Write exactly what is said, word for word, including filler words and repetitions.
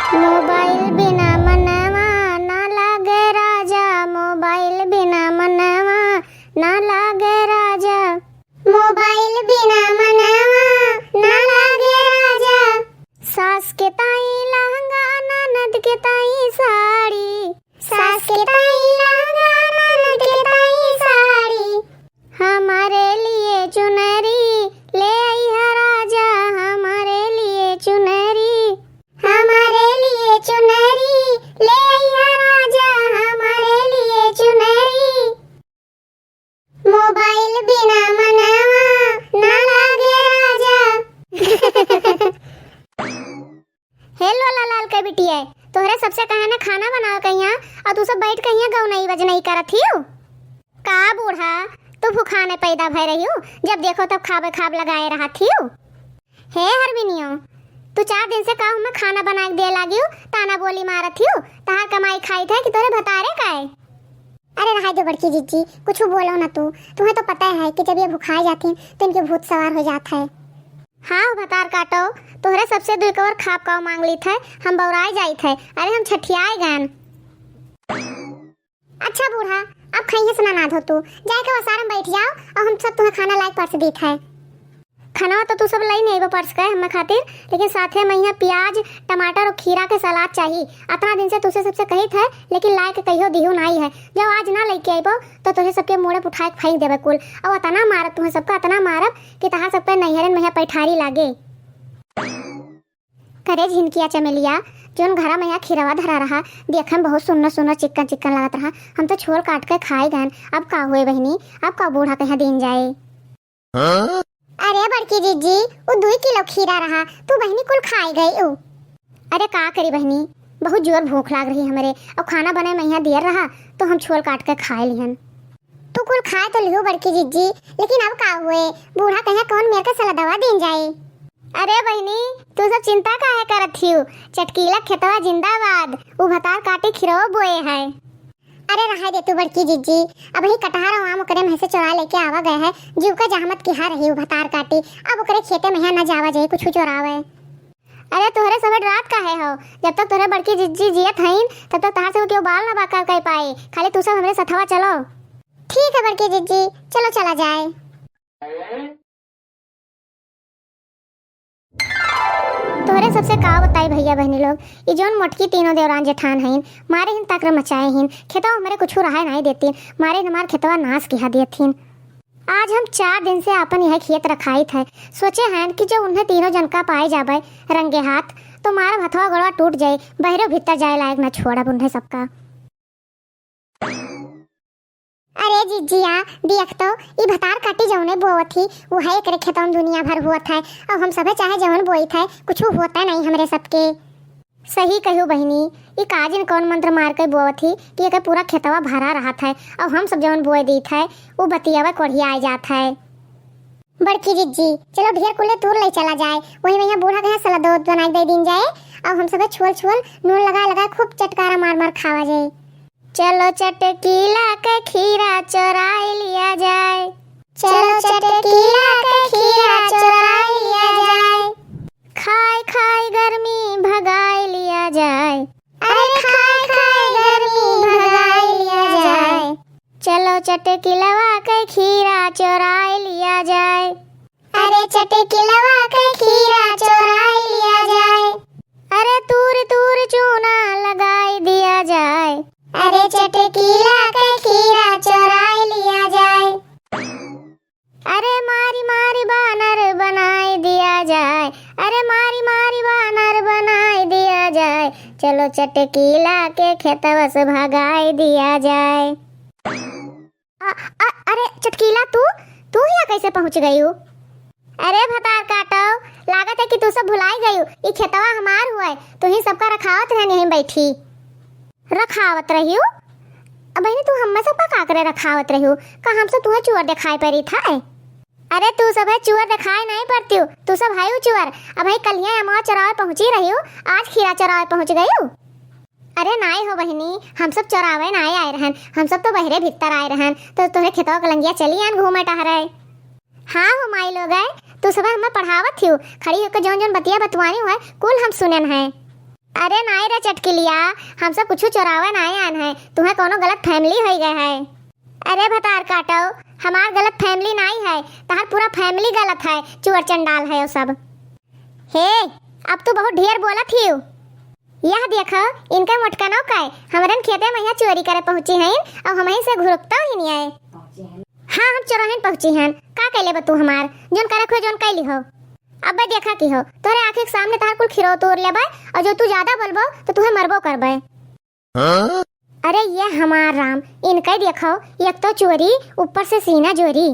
मोबाइल बिना मनवा ना लागे राजा, मोबाइल बिना मनवा ना लागे राजा। मोबाइल बिना मनवा ना लागे राजा। सास के ताई लहंगा, ननद के ताई साड़ी। सास के ताई लहंगा, ननद के ताई साड़ी। हमारे लिए चुनरी ले अइहा राजा, हमारे लिए चुनरी। हमारे लिए चुनरी ले अइहा राजा, हमारे लिए चुनरी। मोबाइल बिना मनवा ना लागे राजा। हे लोला लाल के बिटिया, तोहरे सबसे कहे ना खाना बनावे कहिया, और तू सब बैठ कहिया गौनई बजनई करत हियो। का बूढ़ा, तू भुखाने पैदा भय रहियो, जब देखो तब खाबे खाब लगाए रहत हियो। हे हरबिनियो, तू चार दिन से का हमें खाना बनाए के दे लागियो, ताना बोली मारत हियो, तहार कमाई खाई थे कि तोरे भतारे का है? अरे रहाई दे बड़की जिज्जी, कुछ बोलो ना तू। तुम्हें तो पता है कि जब ये भुखाए जाती तो इनके भूत सवार हो जात है। हाँ हो भतार काटो, तोहरे सबसे दुई कवर खाब काव मांग ली थे, हम बौराए जाई थे। अरे हम छठियाए गन। अच्छा बूढ़ा, अब खइहे से ना नाद हो तू, जाए के ओसारे में बैठ जाओ और हम सब तुम्हें खाना लायक परस दी थे। खाना तो तू सब लाई नहीं बा परस के हमें खातिर, लेकिन साथे में यहाँ प्याज, टमाटर और खीरा के सलाद चाही। अतना दिन से तुसे सबसे कही थे, लेकिन लाए के कहियो दिहू नाई है। जब आज ना लेके आइबो, तो तुहे सबके मुड़े उठाए के फेंक देबे कुल। और अतना मारब तुहे सबका, अतना मारब कि तहार सबके नैहरन में यहाँ पैठारी लागे। करे झिनकिया चमेलिया, जोन घरा में यहाँ खीरवा धरा रहा, देखे में बहुत सुन्नर सुन्नर चिक्कन चिक्कन लागत रहा। हम तो छोल काट के खाए गन। अब का हुए बहिनी, अब का बूढ़ा कहाँ दिन जाए? हाँ? अरे बड़की जिज्जी, उ दुई किलो खीरा रहा, तू बहिनी कुल खाए गई उ। अरे का करी बहिनी, बहुत जोर भूख लाग रही हमरे, और खाना बने में यहाँ देर रहा, तो हम छोल काट के खाए लिहन। तू कुल खाए तो लियो बड़की जिज्जी, लेकिन अब का हुए, बूढ़ा कहिया कौन मेर के सलदवा दिन जाए। अरे बहिनी, तू सब चिंता काहे करत हियो? चटकीला खेतवा जिंदाबाद, उ भतार काटी खिरवा बोए है। अरे रहाई दे तू बड़की जिज्जी, अबही कटहर और आम ओकरे में से चोरा लेके आवा गए है, जीव का जहमत किहा रही उ भतार काटी, अब ओकरे खेते में यहाँ न जावा जाए कुछ चोरावे। अरे तोहरे सब डरात काहे हो? जब तक तोहरे बड़की जिज्जी जियत हईन, तब तक तहार से केहू बाल ना बांका कर पाए। खाली तू सब हमरे सथवा चलो। ठीक है बड़की जिज्जी, चलो चला जाए। तोहरे सबसे का बताई भैया बहनी लोग, ई जौन मोटकी तीनों देवरान जेठान हईन, मारे हिन तकर मचाए हिन, खेतवा हमरे कुछु रहाए नाई देतीन, मारे हिन हमार खेतवा नाश किहा देतीन। आज हम चार दिन से आपन यह खेत रखाइत है। सोचे हैं कि जब उन्हें तीनों जन का पाए जाबे रंगे हाथ, तो मारब हथवा गोड़वा टूट जाए, बहरे भीतर जाए लायक न छोड़ब उन्हें सबका। अरे जिज्जिया, देख तो, ई भतार काटी जौने बोवत ही, वो है एकरे खेतवा में दुनिया भर होत है, और हम सभे चाहे जौन बोइत है, कुछ होता नहीं हमरे सबके। सही कहू बहिनी, ई काजिन कौन मंत्र मार के बोवत ही कि एकर पूरा खेतवा भरा रहत है, और हम सब जवन बोए दीत है, उ बतियावा कोढ़िया आ जात है। बड़की जिज्जी, चलो ढेर कुले तूर ले चला जाए, वही में यहाँ बूढ़ा के यहाँ सलाद बनाए दे दिन जाए, और हम सब छोल छोल नून लगा लगा खूब चटकारा मार मार खावा जाए। चलो चटकीला के खीरा चोराए लिया जाए। चलो चटकीला के खीरा चोराए लिया जाए। खाए खाए गर्मी भगाए लिया जाए। अरे खाए खाए गर्मी भगाए लिया जाए। चलो चटकिलवा के खीरा चोराए लिया जाए। अरे चटकिलवा के खीरा चोराए लिया जाए। अरे तूर तूर चूना लगाए दिया जाए। अरे चटकीला के खीरा चोराए लिया जाए। अरे मारी मारी बानर बनाए दिया जाए। अरे मारी मारी बानर बनाए दिया जाए। चलो चटकीला के खेतवा से भगाए दिया जाए। अ, अ, अरे चटकीला तू, तू हियाँ कैसे पहुँच गयू? अरे भतार काटो, लागत है कि तू सब भुलाई गयू। ई खेतवा हमार हुए, तू ही सबका रखावत रहन यहीं बैठी। रखावत रहियो? अब बहिनी तू हम्मे सबका का करे रखावत रहियो? का हमसे तुहे चुअर देखाई पड़ी था? अरे तू सभे चुअर देखाए नाई पड़तियो, तू सब हायु चुअर। अबही कलिया अमवा चोरावे पहुँची रहियो, आज खीरा चोरावे पहुँच गयू। अरे नाई हो बहिनी, हम सब चोरावे नाई आए रहन, हम सब तो बहरे भीतर आए रहन, तो तोहरे खेतवा कलंगिया चली आन घूमे टहरे। हाँ हो माई लोग आए, तू सब हमें पढ़ावत हियो, खड़ी होकर जौन जौन बतिया बतवानी हुआ कुल हम सुनन है। अरे नाई रे चटकिलिया, हम सब कुछ चोरावे नाई आन है, तुहे कौनो गलत फैमिली होइ गए है। अरे भतार काटो, हमार गलत फैमिली नाई है, तहार पूरा फैमिली गलत है, चोर चंडाल है वो सब। हे, अब तू बहुत ढेर बोलत हियो। यह देखो, इनके मोटकनो के हमरन खेते में यहाँ चोरी करे पहुँची हैं और हमहीं से घुरकतो ही नहीं आए। हाँ, हम चोरहिन पहुँची हैं। का कैले बा तू हमार? जोन करे खोए जोन कैली हो। अबे देखा की हो, तोरे आँखी के सामने तहार कुल खिरो तोड़ लेबे और जो तू ज्यादा बोलबो तो तुहे मरबो करबे। अरे ये हमार राम, इनके देखो, एक तो चोरी, ऊपर से सीना जोरी।